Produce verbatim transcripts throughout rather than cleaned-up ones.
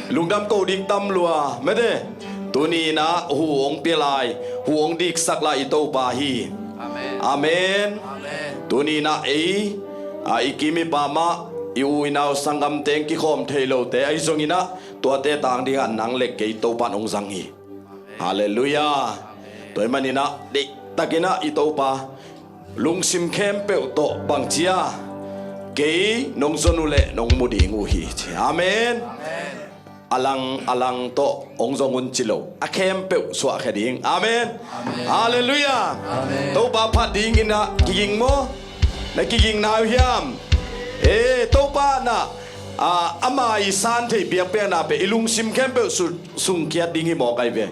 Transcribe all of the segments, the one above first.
Lungdam ko ding tam lua mete. Tuni inah hu hong pia lai, hu hong diksak lai i Topa hi. Amen. Amen. Amen. Tuni inah ei, a, i kim i pam ah i u i nau sanggam teng kikhawm thei lote ahi zong inah tuate tang dingah nang le kei Topa in hong zang hi. Halleluiah. Tua ahih manin ah deihtakin ah i Topa lungsim khempeuh tawh bangci a, kei nong zon uh leh nong mu ding uh hi ci. Amen. A lang a lang tawh hong zong un ci lo, a khempeuh suahkhia ding. Amen. Halleluiah. Topa phat dingin ah kiging maw? Na kiging nai uh hiam? E, Topa na, a, ama i san thei biakpiakna pen i lungsim khempeuh su-, sungkhiat ding hi mawk ahi ve.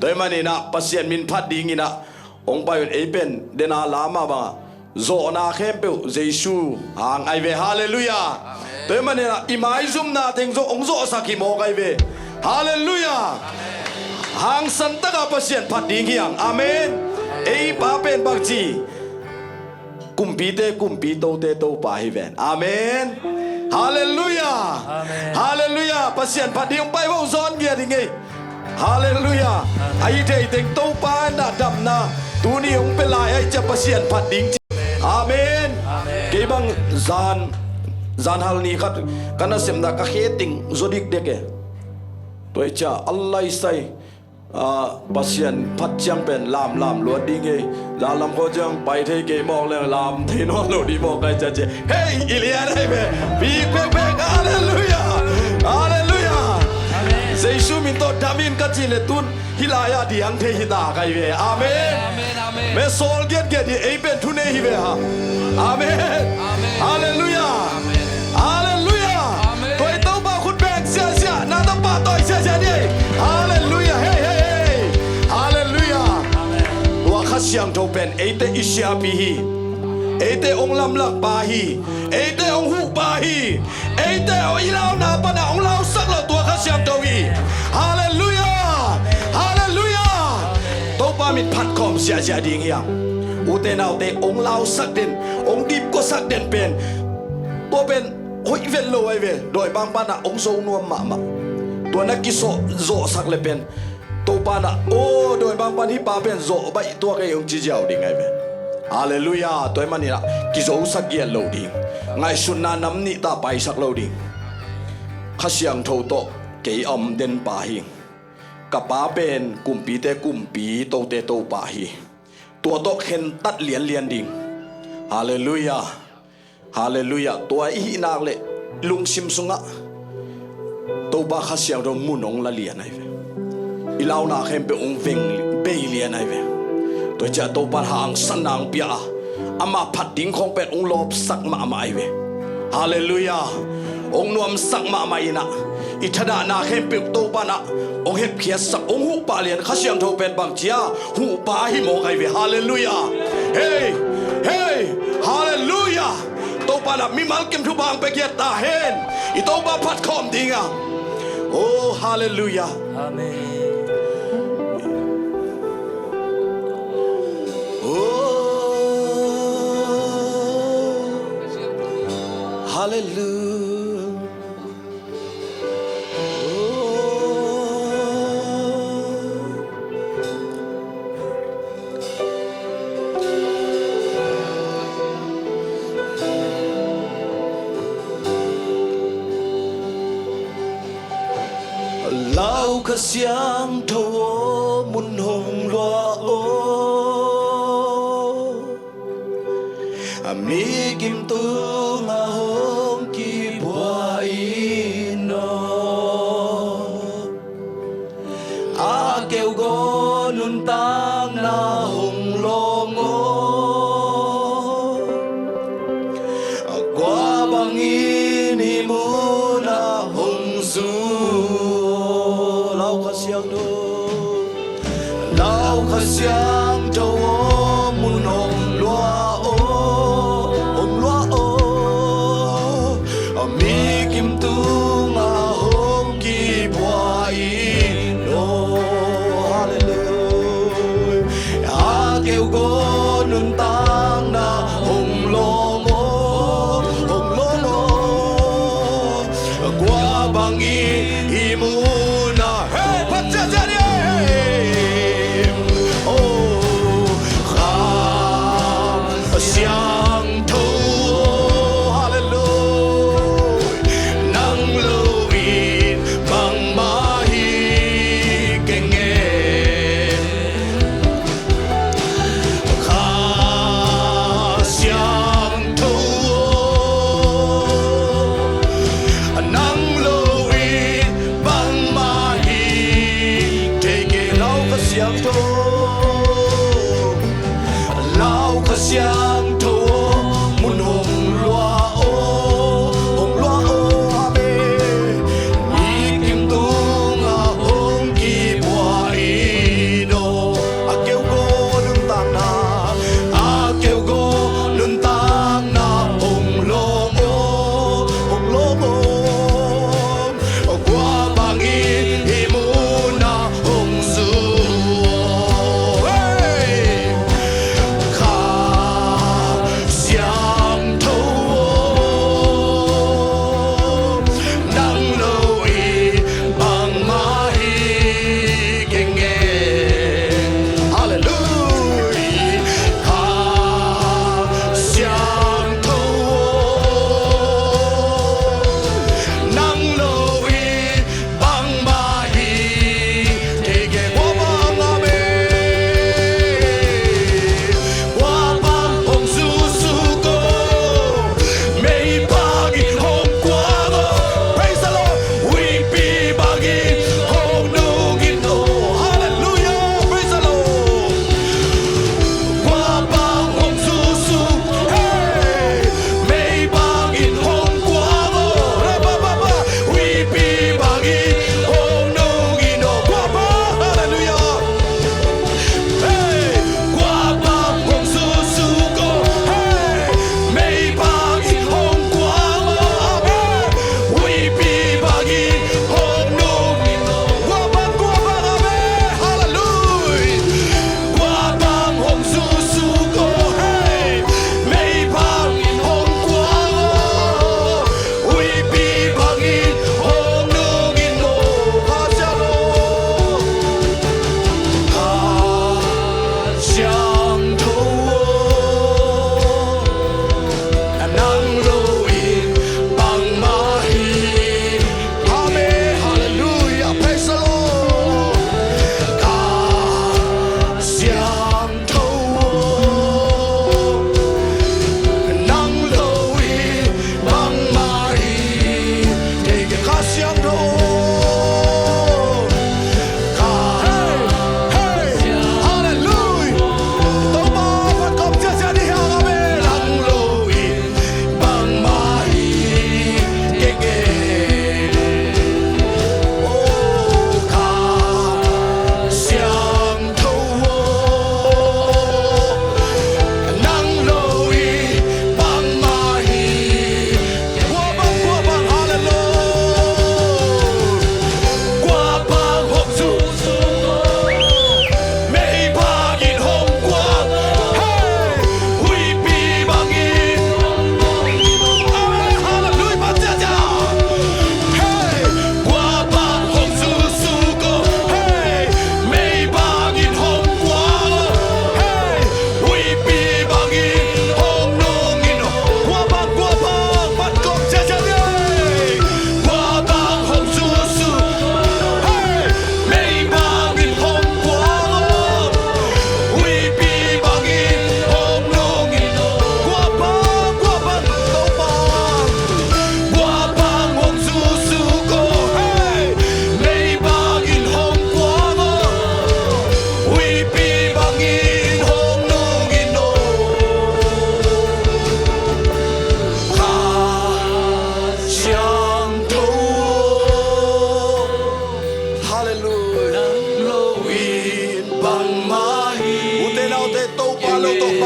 Tua ahih manin ah Pasian min phat dingin ah hong pai un. Ei pen dena la mah bangah zawhna khempeuh Jesu hang ahi ve. Halleluiah. Tua ahih manin ah i maizumna teng zawh hong zawhsak hi mawk ahi ve. Halleluiah. Hangsan takah Pasian phat ding hi hang. Amen. Ei pa pen bangci, kumpite kumpi, tote Topa hi ven. Amen. Halleluiah. Halleluiah. Pasian phat ding hong pai vo, zawn ngiat ding ei. Halleluiah. Ahi thei teng Topa na damna tuni hong pia lai ahi ciah Pasian phat ding ci. Amen. Kei bang zan, zan hal ni khat ka nasepna ka khe teng zaw dikdek e. Tua hi ciah a laisai, a, Pasian phat ciang pen lamlam luat ding ei. Zan lam khawng ciang pai thei kei mawk leng lam thei nawn lo ding mawk ahi ciah ci. Hei, i lian ahi ve. Bik pekpek. Halleluiah. Halleluiah. Jesu min tawh dam in ka cih leh tun hih lai-ah diang thei hi ta ka hi ve. Amen. Me sawl giatgiat hi, ei pen thunei hi ve ha. Amen. Halleluiah. Halleluiah. Tua i Topa khut beng siasia, na tapa tawi siasia ni ei. Halleluiah. Hei, hei, hei. Halleluiah. Tua Kha Siangtho pen eite i siapi hi. Eite hong lamlakpa hi. Eite hong huhpa hi. Eite aw i launa panah hong lausak lo tua Kha Siangtho hi. Halleluiah. Halleluiah. Topa min phat khawm siasia ding hi hang. Ute naute hong lausak den, hong dipkuasak den pen, tua pen hoih vet lo ahi ve. Dawimangpa inah hong zo nuam mahmah. Tua na kizawhsak le pen Topa inah, aw, dawimangpa in hih pa pen zawh baih tuak ei hong ci ziau ding ahi ve. Halleluiah. Tua ahih manin ah kizosak giat lo ding. Ngaihsutna nam nih ta paisak lo ding. Kha Siangtho tawh kei a om denpa hi. Ka pa pen kumpite kumpi, tote Topa hi. Tua tawh khentat lianlian ding. Halleluiah. Halleluiah. Tua i hih nak leh lungsim sungah Topa Kha Siangtho mun hong la lian ahi ve. I launa khempeuh hong veng bei lian ahi ve. Tua ciah Topa hangsanna hong pia a, ama phat ding khawng pen hong lawpsak mahmah ahi ve. Halleluiah. Hong nuamsak mahmah inah i thadahna khempeuh Topa inah hong hepkhiatsak, hong huhpa lian. Kha Siangtho pen bangci a huhpa hi mawk ahi ve. Halleluiah. Hei, hei. Halleluiah. Topa inah mimal kim thupha hong pia giat ta hen. I Topa phat khawm ding a. Oh, halleluiah. Amen. Oh, halleluiah. Lau Kha Siangtho aw, mun hong luah aw. A mikim tungah hong kibuak in aw. A keugaw nuntakna hong lawng aw. A kua bangin hih munah hong zu aw. Lau Kha Siangtho. Lau Kha Siangtho aw, mun hong luah aw, hong luah aw. A mikim tungah hong kibuak in aw. Halleluiah. A keugaw nuntakna hong lawng aw, hong lawng aw. Kua bangin hih mu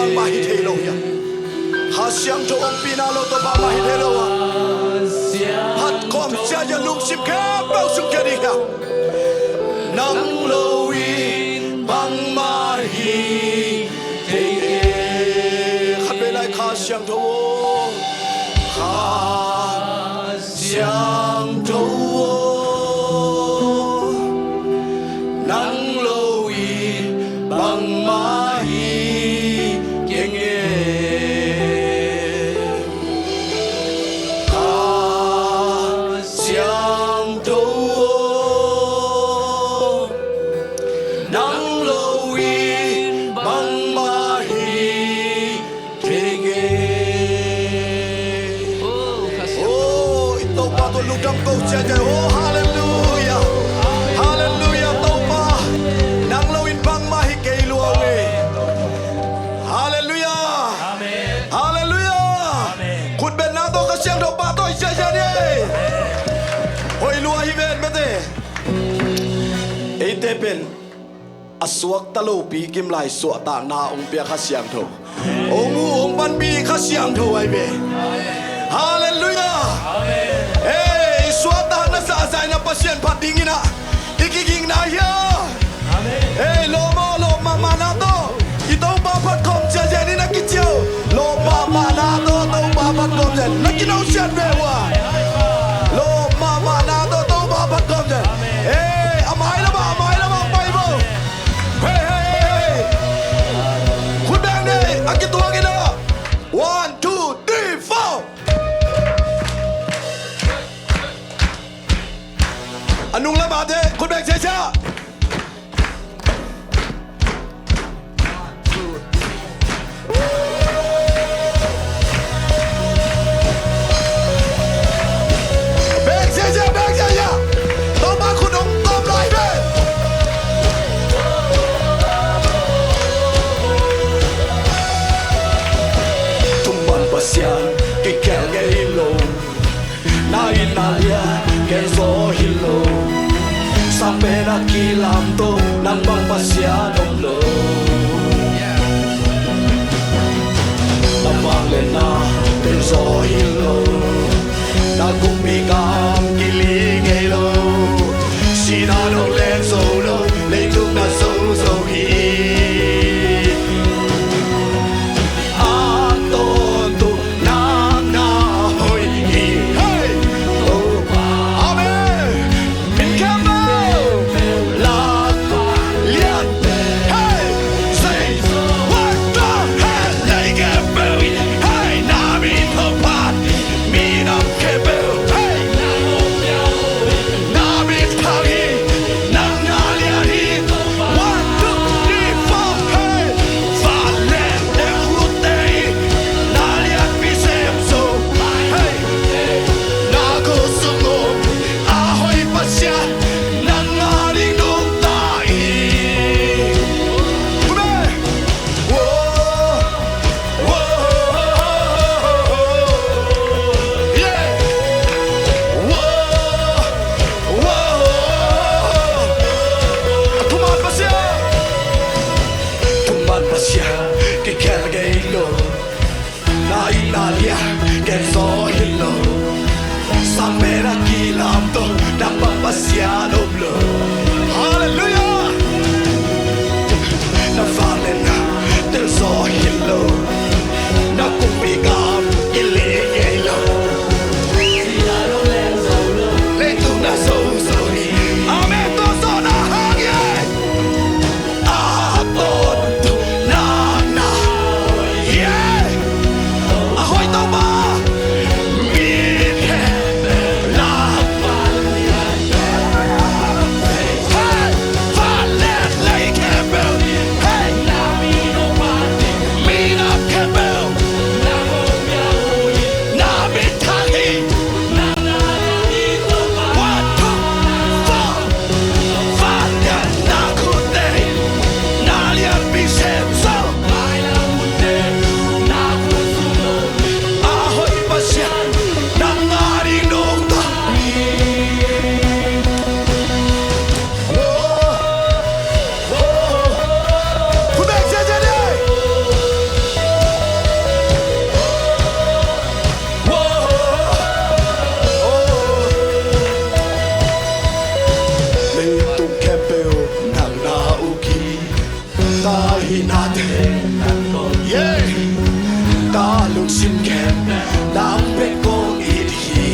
Bangmah hi thei lo hiam? Kha Siangtho ompihna lo tawh bangmah hi thei lo a, phat khawm ciat a lungsim khempeuh sung khia ding hiam? Nang lo in bangmah hi thei kei. Khat vei lai. Kha Siangtho aw, Kha Siangtho aw, nang lo in bangmah hi keng e. Kha Siangtho aw, nang lo in bangmah hi kei kei. Oh, Kha Siangtho. Oh, i Topa tawh lungdam ko ciat ciat. Oh, halleluiah. Halleluiah, Topa. Nang lo in bangmah hi kei lua ngei. Halleluiah. Amen. Halleluiah. Amen. Khut bengna tawh Kha Siangtho pahtawi ciat ciat ni. Hoih lua hi ven mate. Eite pen a suakta lopi kimlai suahtakna hong pia Kha Siangtho, hong huh hong panpih Kha Siangtho ahi ve. Halleluiah. Ei, suahtakna zahzah in a Pasian phat dingin ah i kigingna hi a. Ei, lawm aw, lawm mahmahna tawh i Topa phat khawm ciat ciat in a kici aw. Lawm mahmahna tawh Topa phat khawm ciat, na kinawhsiat ve ua. Lawm mahmahna tawh Topa phat khawm ciat. Ei, a mai lamah, a mai lamah pai bo. Hei, hei, hei, hei. Khut beng ni, a kituak in ah. One, two, three, four. A nung lamah te khut beng ciatciat. Beng ciatciat, beng ciatciat. Topa khut hong tawm lai ve. Thuman Pasian kikhel ngei lo. Na it na lian gen zaw hi lo. Sang pen a kilamto, nang bang Pasian om lo. Na vangliatna pen zaw hi lo. Na kumpi gam kiling ngei lo. Sihna dong len zo lo. Leitung na zo zo hi. A tawntung nang na hoih hi. Hei! Amen. Min khempeuh lak lian. Hei! Say, what the hell? Lei khempeuh in, hei, na min hong phat. Minam khempeuh, hei! Leitung khempeuh nang na uk hi. Tahinate, yeah. Ta lungsim khempeuh nang bek kong it hi.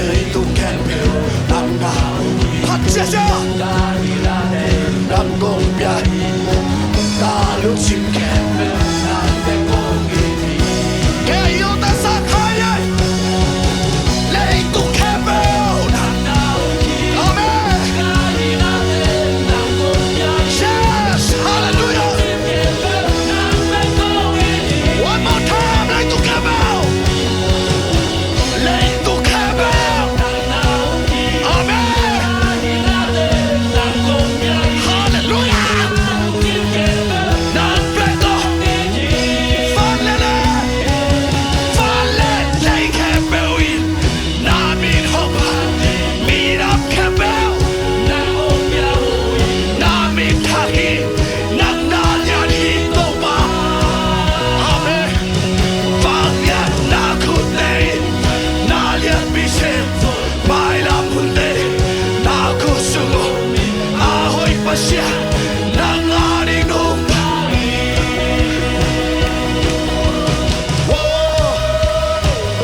Leitung khempeuh nang na uk hi. Phat sia sia. Nang kong pia hi. Ta lungsim khempeuh nang bek kong it hi. Kei yo ta sa khai ai. Leitung khempeuh nang na uk hi. Amen. Yes, hallelujah. One more time, leitung khempeuh. Leitung khempeuh. Amen. Hallelujah. Nang bek tawh. Van le lei. Van le lei khempeuh in na min hong phat. Minam khempeuh. Na min thang hi. Nang na lian hi Topa. Amen. Vangliatna khutte in na lianpi sem. Mailam hunte na khut sung uh a hoih Pasian nang a ding nungta. Whoa,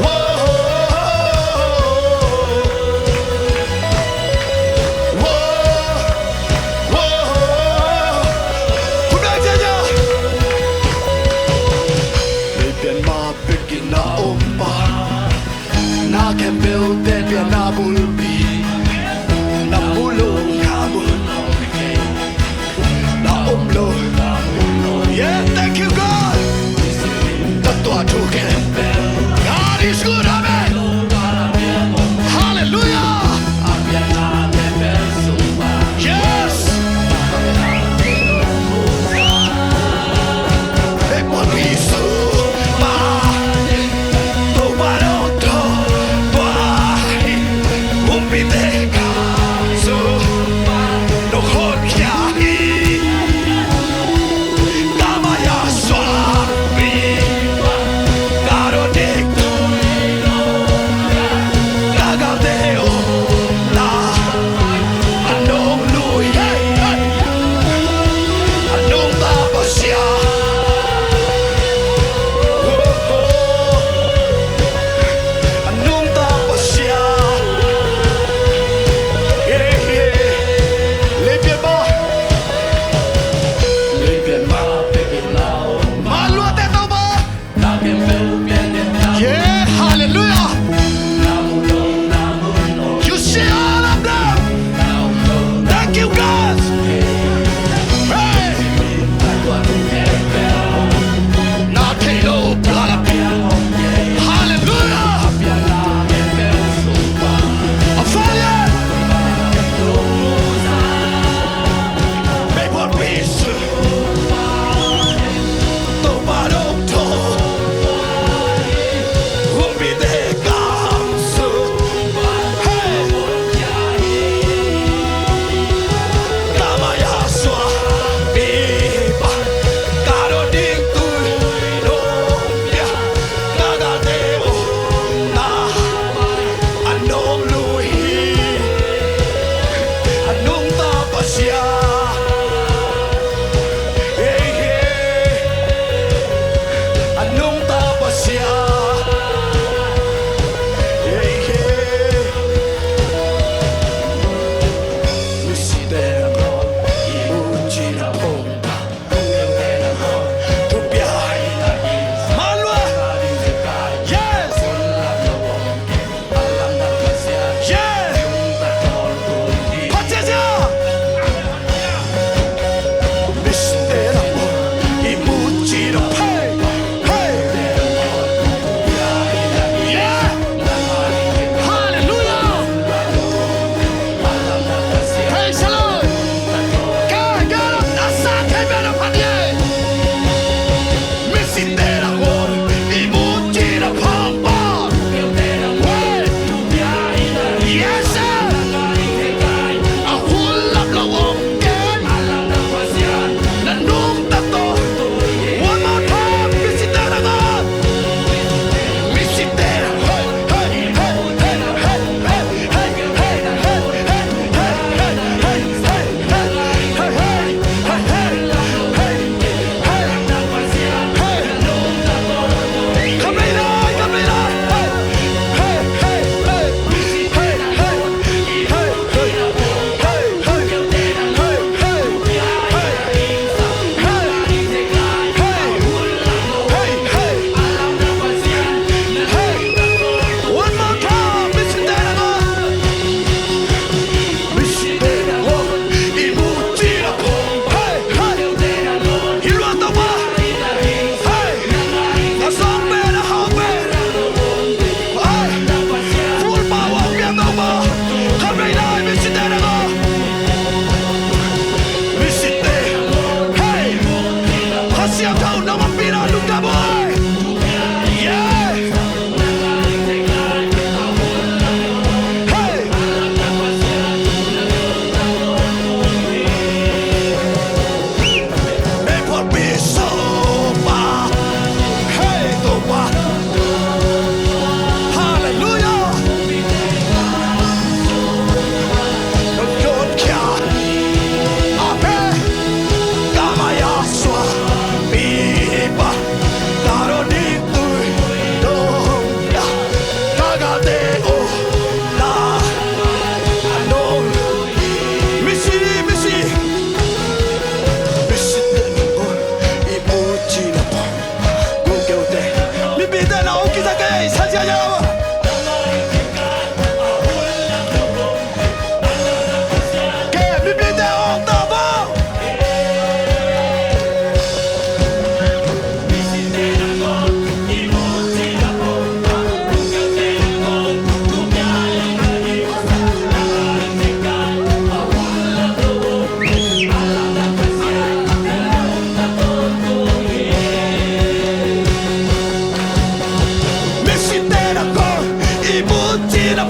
whoa, whoa. Hun dai cia cia. Leipian ma pekin na om pa. Na khempeuhte pianna bulpi. Na mu lo na mu. Na om lo. Yeah, thank you, God. Ka tua thu khempeuh. God is good, amen. Hallelujah. Yes. Ei, Papi Jesu, Pa, Topa, Topa, Pa, um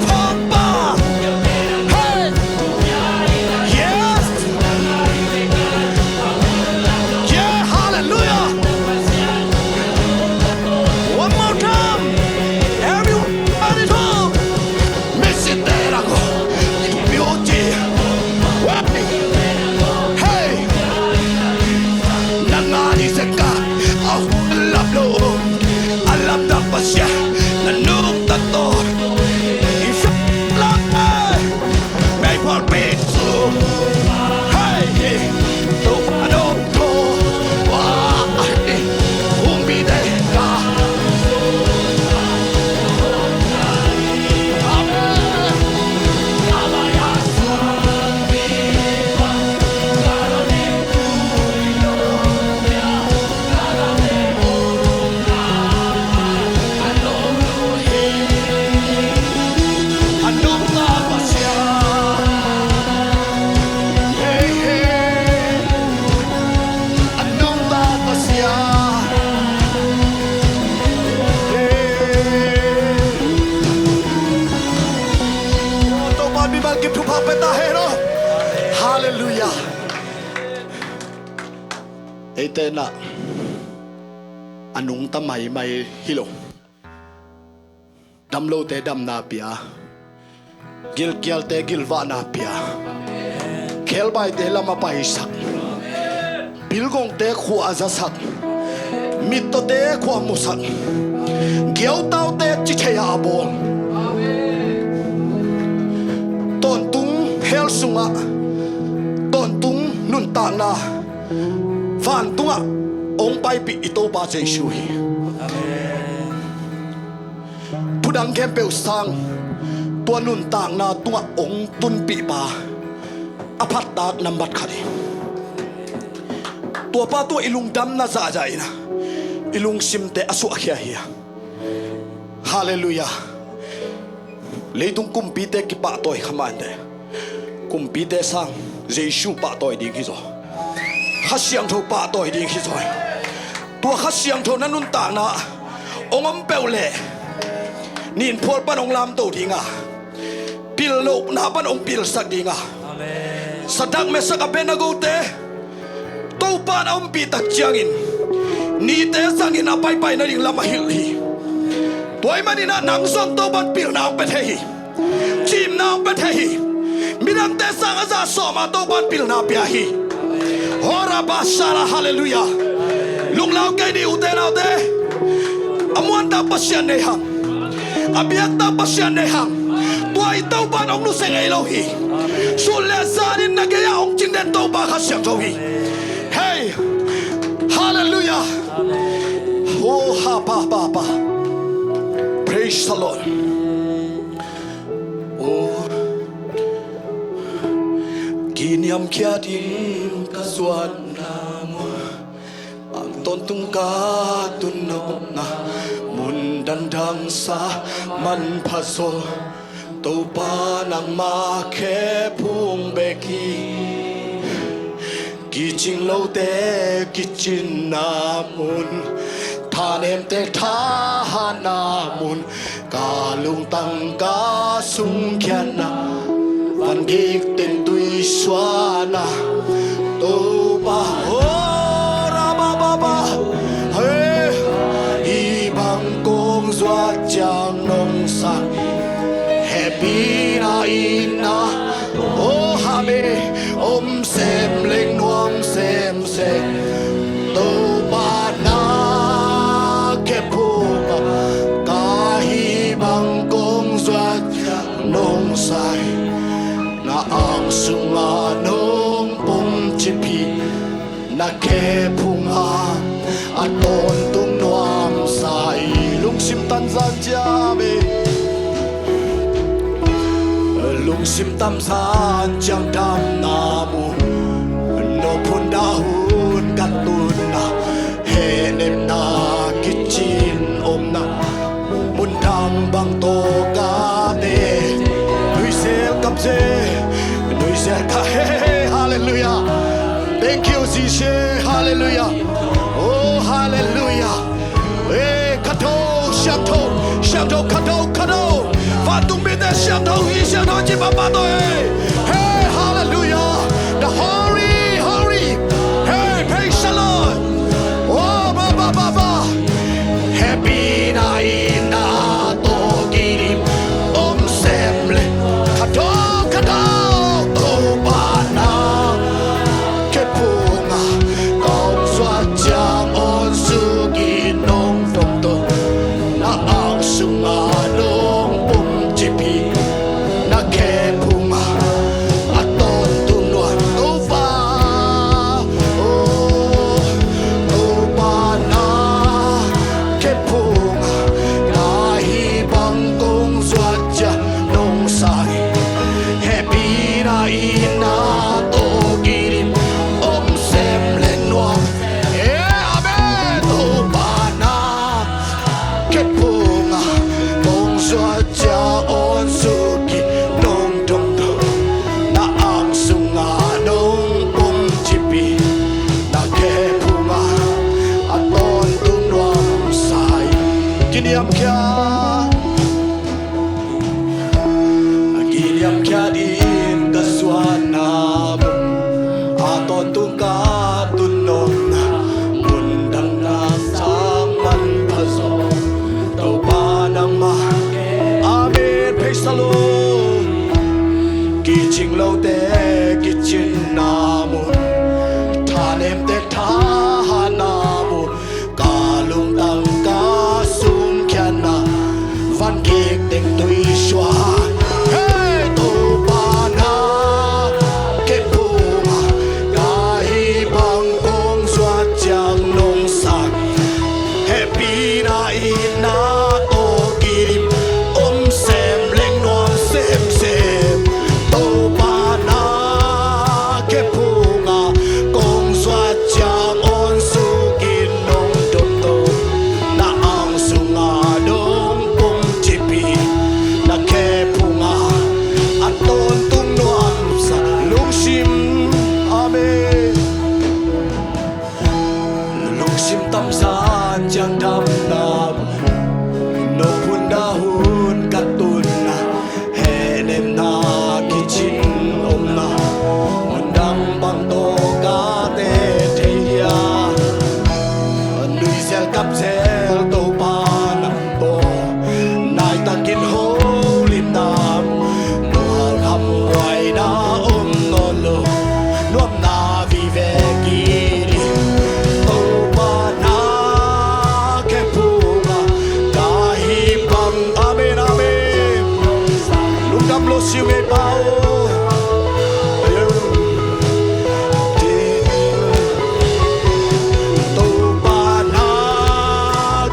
Papa. Hey. Yes. Yeah, hallelujah. One more time. Everybody talk. Mesitera ko. Beauty. Hey. Nangani seka. Au, lap lo. Alam dak Pasian. Nanuk tato. Isha lam. Hey. Mei pal pit. Hey. Topa dong to. Wah. Hong bi dei ka. Amen. Topa mimal kim thupha pia ta hen aw. Halleluiah. Eite na a nungta maimai hi lo. Damlote damna pia, gilkialte gilvahna pia, khebaite lam a paisak, pilgongte khua a zasak, mittawte khua musak, giautaute cithei a bawl, tawntung hell sungah tawntung nuntakna vantungah hong paipih i Topa Jesu hi. Thudang khempeuh sang tua nuntakna tungah hong tunpihpa a phattak nambat khat hi. Tuapa tungah i lungdamna zahzah in i lungsimte a suahkhia hi. Halleluiah. Leitung kumpite kipahtawi kha mah inteh, kumpite sang Jesu pahtawi ding hi zaw. Kha Siangtho pahtawi ding hi zaw. Tua Kha Siangtho na nuntakna hong om peuh leh ninphual pan hong lamto ding a, pillohna pan hong pilsak ding a, Sadrak, Mesak, Abednego te Topa in a ompih tak ciangin nite zangin a paipai nading lam a hilh hi. Tua ahih manin ah nang zong Topa in pilna hong pia thei hi. Cimna hong pia thei hi. Midangte sang a za sawm a Topa in pilna pia hi. Hora basara, halleluiah. Lunglau kei ni, ute naute. A muantak Pasian nei hang, a biaktak Pasian nei hang. Tua i Topa in hong nusia ngei lo hi. Sun le zanin na gei-ah hong cingden Topa Kha Siangtho hi. Hei. Halleluiah. Oh, ha, pa, pa, pa. Praise the Lord. Oh. Kiniamkhiat in ka zuatna mun, a tawntung ka tun nopna mun dandang sa manpha zaw. Topa nangmah khephung bek hi. Kicing lote kicinna mun, thanemte thahatna mun, ka lungtang ka sungkhiatna, van gik teng tui suahna, Topa, oh, rabababa, hey, hih bang kong zuat ciang nong sang, hehpihna itna, oh, hame, om sem leng nuam semsem, Topa na khephung ah, ka hih bang kong zuat ciang nong sang, na ang sungah nong pom cip hi. Na khephung ah a tawntung nuamsa i lungsim tan zan ciang, lungsim tam zan ciang damna mun, no phun dahun ka tunna, hehnepna kicin omna, mundang bang tawh ka te, nuizel kap ze, nuizel ka he, he, he, halleluiah. Thank you, Jesu, halleluiah. Oh, halleluiah. Eh, khat tho, siangtho, siangtho, khat tho, khat tho. Vantung mite Siangtho hi, siangtho ci papa tawh hi. Hey, hallelujah. The holy, holy. Hey, praise the Lord. Oh, ba, ba, ba, ba. Hehpihna in na tawh kidim om sem le. Ka dawng, ka dawng, Topa na khe phungah kong zuat ciang awn suk in nong dom to. Na ang sungah nong pum cip hi. Na khe phungah a tawntung nuam Topa. Oh, Topa na khe phungah na hih bang kong zuat ciang nong sa hi. Hehpihna in na tawh kidim om sem le nuam. Eh, amen. Topa na khe phungah kong zuat ciang awn suk in nong dom to. Na ang sungah nong pum cip hi. Na khe phungah a tawntung nuam sa hi. Kiniamkhiat. Kiniamkhiat in ka zuatna mun, a tawntung ka tun nopna mun dang na sang manpha zaw. Topa nangmah. Amen. Praise the Lord. Kicing lote kicinna mun, thanemte thahatna mun, ka lungtang ka sungkhiatna, van kik teng tui suah. Hey, Topa na khe phungah na hih bang kong zuat ciang nong sa hi. Hehpihna in na tawh kidim om sem le nuam semsem. Topa na khe phungah kong zuat ciang awn suk in nong dom to. Na ang sungah nong pum cip hi. Na khe phungah a tawntung nuam sa lungsim. Amen. Lungsim tamzan ciang damna, no hun na hun ka tunna, hehnemna kicin omna, mundang bang tawh ka te thei dia, nuizel kapzel Topa nang tawh, naitakin holimna, mualkham buaina om nawn lo, nuamna vive kili, Topa na khe phungah ka hih bang. Amen, amen. Lungdam lo siu ngei pau. Topa na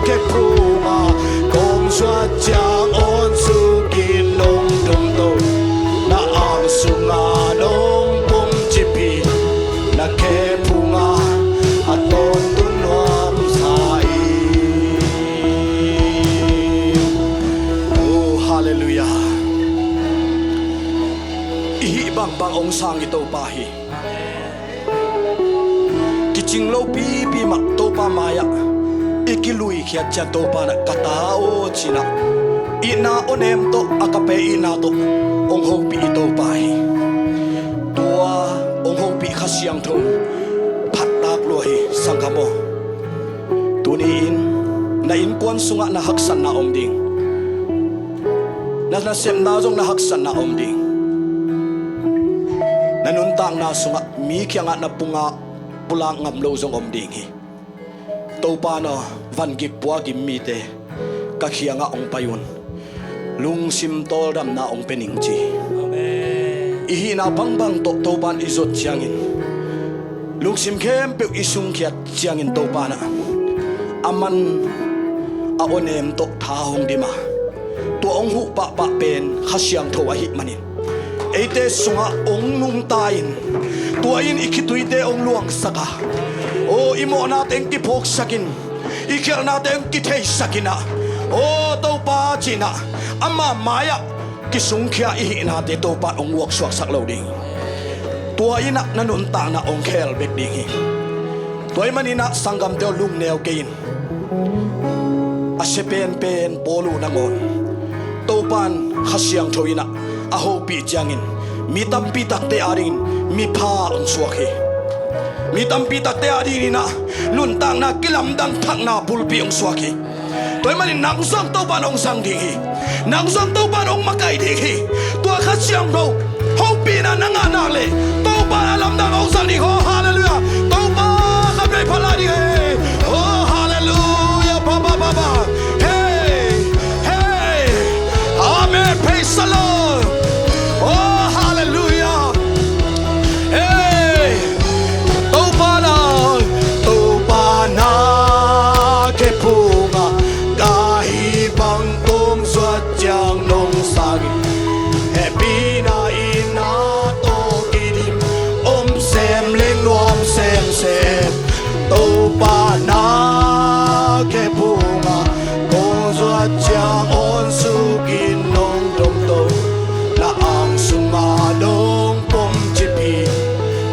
khe phungah kong zuat ciang awn suk in nong dom to. Na ang sungah nong pum cip hi. Na khe phungah a tawntung nuam sa hi. Oh, hallelujah. I hih bangbang hong sang i Topa hi. Kicing lo pipi mah Topa mai-ah i kiluikhiat ciang Topa na ka ta aw cinah, itna awnem tawh a ka pe itna tawh hong hopih i Topa hi. Tua hong hopih Kha Siangtho phattak lua hi, sanggam aw. Tuni-in na innkuan sungah na haksatna om ding. Na nasepna zong na haksatna om ding. Na nuntakna sungah mi kiangah na pungah pulak ngam lo zong om ding hi. Topa naw, vangik puagim mite ka kiangah hong pai un. Lungsim tawldamna hong pia ning ci. Amen. I hihna bangbang tawh Topa in i zot ciangin, lungsim khempeuh i sungkhiat ciangin Topa na, a man a awnem tawh tha hong dim a, tua hong huh pahpah pen Kha Siangtho ahih manin eite sungah hong nungta in, tua in i khituite hong luangsak a, aw, i mawhnate hong kiphawksak in, i khialhnate hong kitheisak in ah, aw Topa cinah, ama mai-ah kisungkhia i hihnate Topa hong vuaksuaksak lo ding. Tua in ah na nuntakna hong khel bek ding hi. Tua ahih manin ah sanggamte aw, lungneu kei in. A sia penpen Paul uh nangawn Topa in Kha Siangtho in ah a hopih ciangin mi tampi takte adingin mipha hong suak hi. Mi tampi takte adingin ah nuntakna kilamdang thakna bulpi hong suak hi. Tua ahih manin nang zong Topa in hong zang ding hi. Nang zong Topa in hong makaih ding hi. Tua Kha Siangtho hopihna na ngah nak leh Topa in a lamdang hong zang ding hi. Oh, halleluiah. Topa ka pia phala ding hi. Oh, halleluiah. Ba, ba, ba, ba. Hey, hey. Amen. Praise the Lord. Oh, halleluiah. Hey. Topa na, Topa na khe phungah ka hih bang tung zuat ciang nong sang hi. Hehpihna in na tawh kidim om sem leng nuam semsem. Topa na khe phungah kong zuat ciang awn sukin nong dong to. Na ang sungah dong pom cip hi.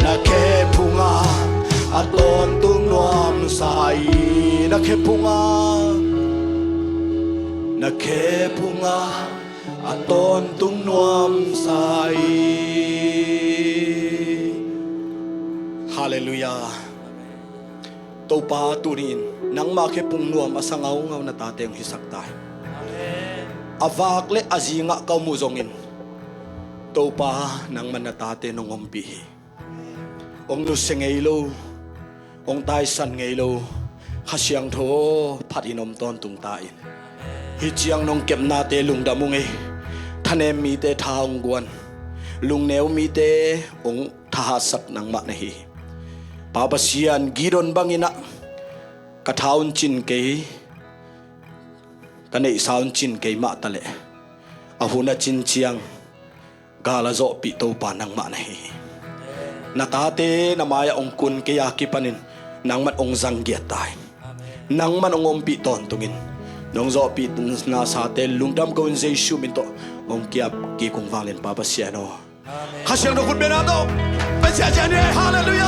Na khe phungah a tawntung nuamsa hi. Na khe phungah, na khe phungah a tawntung nuamsa hi. Halleluiah. Topa, tuni-in nangmah khe phung nuam a sa ngaungau na tate hong hisak ta hi. A vak le a zingah ka om uh zongin, Topa, nangman na tate nong ompih hi. Hong nusia ngei lo, hong taisan ngei lo Kha Siangtho aw, phatin om tawntung ta in. Hih ciang nong kepnate lungdam ung ei. Thanem mite tha hong guan, lungneu mite hong thahatsak nangmah na hi hi. Pa Pasian, Gideon bangin ah ka tha un cin kei, ka neihsa un cin kei mah taleh a hun a cin ciang gal a zawhpih Topa nangmah na hi hi. Na tate na mai-ah hong kun kei a kipanin nangman hong zang giat ta hi. Nangman hong ompih tawntungin, nong zawhpih nasate lungdam ko-in Jesu min tawh hong kiap kik ung vanglian Pa Pasian aw. Kha Siangtho khut bengna tawh pia ciahciah ni. Halleluiah.